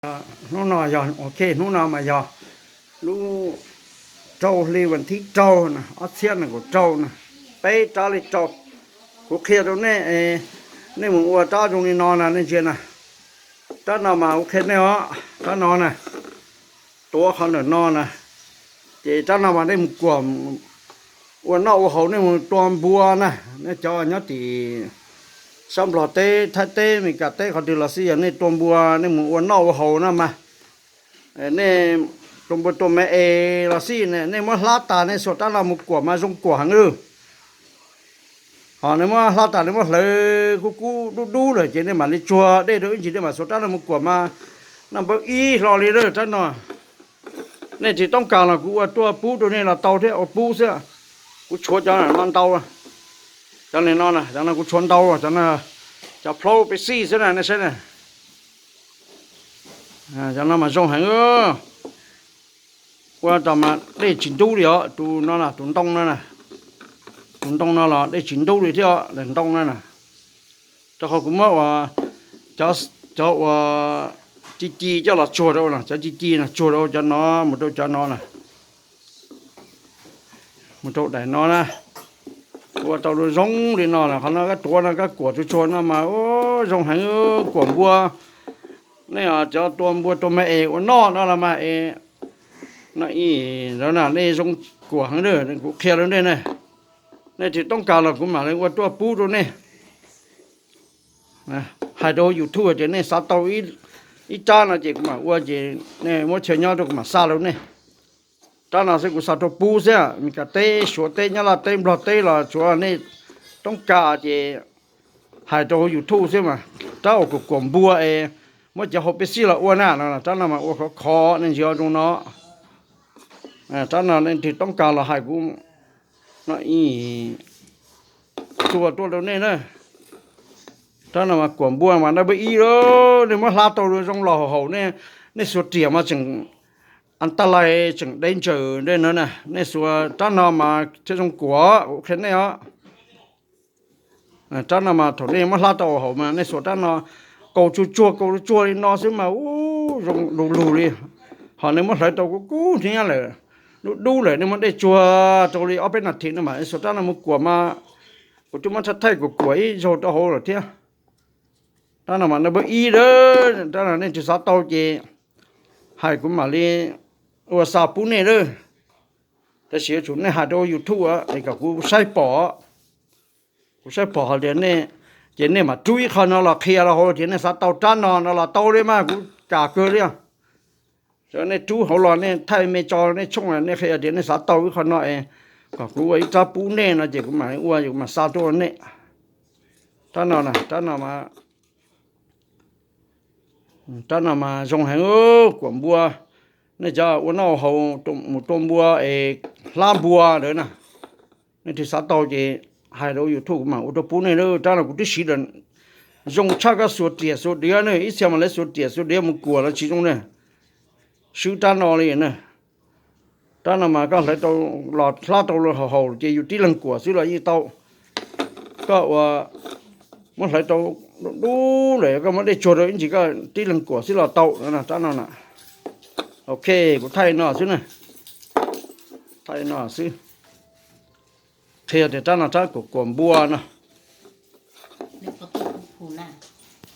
Hnub no yog, ok, hnub no mas yog lub rau hli vas thib rau na, ob txhiab nees nkaum rau na, peb rab li rau. Kuv qhia rau nej, nej mus ua rab zoo li no na nej ntsia na. Rab no mas kuv qhia nej os, rab no na, tuav qhov ntawm no na, ces rab no mas nej mus kuam ua noj ua haus, nej mus tua npua na, nej cov nyob tim sab Nplog teb, Thaib teb, Meskas teb, qhov twg los xij, yog nej tua npua nej mus ua noj ua haus na mas, nej tua npua tua me es los xij, nej muab hlab tas nej xuas rab no mus kuam mas zoo kuam heev lawm. Ho nej muab hlab tas nej muab hlawv kub kub dub dub lawm ces nej mam li tsuag dej rau ib ntsis nej mam xuas rab no mus kuam mas noj npawb ib hlo li lawm rab no. Nej tsis toob kas los kuv ua tuaj pub rau nej los tau thiab, ua pub xwb. Kuv tshuav cov no ntau, cov no, cov no kuv tshuav ntau, cov no, cov plaub peb xij xwb na nej saib na. Cov no mas zoo heev. Ua tas mas dej tsis ntub li os, tus no na, tus ntoo no na, tus ntoo no los dej tsis ntub li thiab os, daim ntoo no na. Rau qhov kuv muab ua, cov, cov uas ci ci coj los tsuag rau na, cov ci ci no tsuag rau cov no mus rau cov no na, mus rau daim no na. Ua tau zoo li no na, qhov no koj tuav no koj kuam tsuag tsuag no mas zoo heev, kuam npua. Nej cov tua npua tua me es ua noj no los mas es, no ib, nej zoo kuam heev, kuv qhia rau nej na. Nej tsis toob kas los kuv mam li ua tuaj pub rau nej. Hais rau YouTube tias nej xav tau ib rab no ces kuv mam ua ces nej muab chaw nyob rau kuv mam xa rau nej. Rab no xwb kuv xa tuaj pub xwb, Meskas teb, Suav teb, Nyab Laj teb, Nplog teb los tsuav nej toob kas ces hais rau hauv YouTube xwb mas. Rab uas kuam kuam npua es muab cov hauv peb xij los ua na no, rab no mas ua khov khov nej ntsia zoo no. Rab no nej tsis toob kas los hais kuv, no ib, tua tuaj rau nej na. Rab no mas kuam npua mas naj npawb ib lawm, nej muab hlab tau zoo los haus haus, nej xuas riam mas tseem an taj lais tseem deb ntsaws ntej no na. Nej xuas rab no mas thiaj zoo kuam, kuv qhia nej os. Rab no mas thaum nej muab hlab tau haus mas nej xuas rab no kaus tsuag tsuag kaus tsuag tsuag li no xwb mas ub zoo lug lug li. Ho nej muab hlawv tau kub kub thiab lawm, dub dub lawm, nej muab dej tsuag rau li ob peb nas this no mas nej xuas rab no mus kuam mas kuv twb muab thaij thaij kuam kuam ib zaug rau hauv lawm thiab. Rab no mas naj npawb ib lawm, rab no nej tsis xav tau ces hais kuv mam li ua xa pub nej lawm. Tab sis yuav tsum nej hais rau YouTube es kom kuv saib pom, kuv saib pom hais tias nej, ces nej mam rub ib qho no los qhia rau hauv tias nej xav tau rab no no los tau li mas kuv kam kawg li os. Nej rub hauv los nej thaij me tso nej tshooj nej qhia tias nej xav tau ib qho no es kom kuv ua ib rab pub nej no ces kuv mam ua, kuv mam xa tuaj rau nej. Rab no, rab no mas, rab no mas zoo heev, kuam npua. Nej cov ua noj haus mus tua npua es hlab npua ntawd na, nej tsis xav tau ces hais rau YouTube kuv mam ua tuaj pub nej. Rab no kuv twb siv lawm, zoo tshaj koj xuas riam xuas diav na, ib txhia mas lawv xuas riam xuas diav mus kuam los tsis zoo na. Swb rab no li na. Rab no mas koj hlawv tau los hlab tau los haus haus ces yus tib leeg kuam xwb los yeej tau. Koj ua, muab hlawv tau dub lawm koj muab dej tsuag rau ib ntsis koj tib leeg kuam xwb los tau no, rab no na. Ok, kuv thaij no xwb na, thaij no xwb. Qhia tias rab no rab kuam kuam npua no.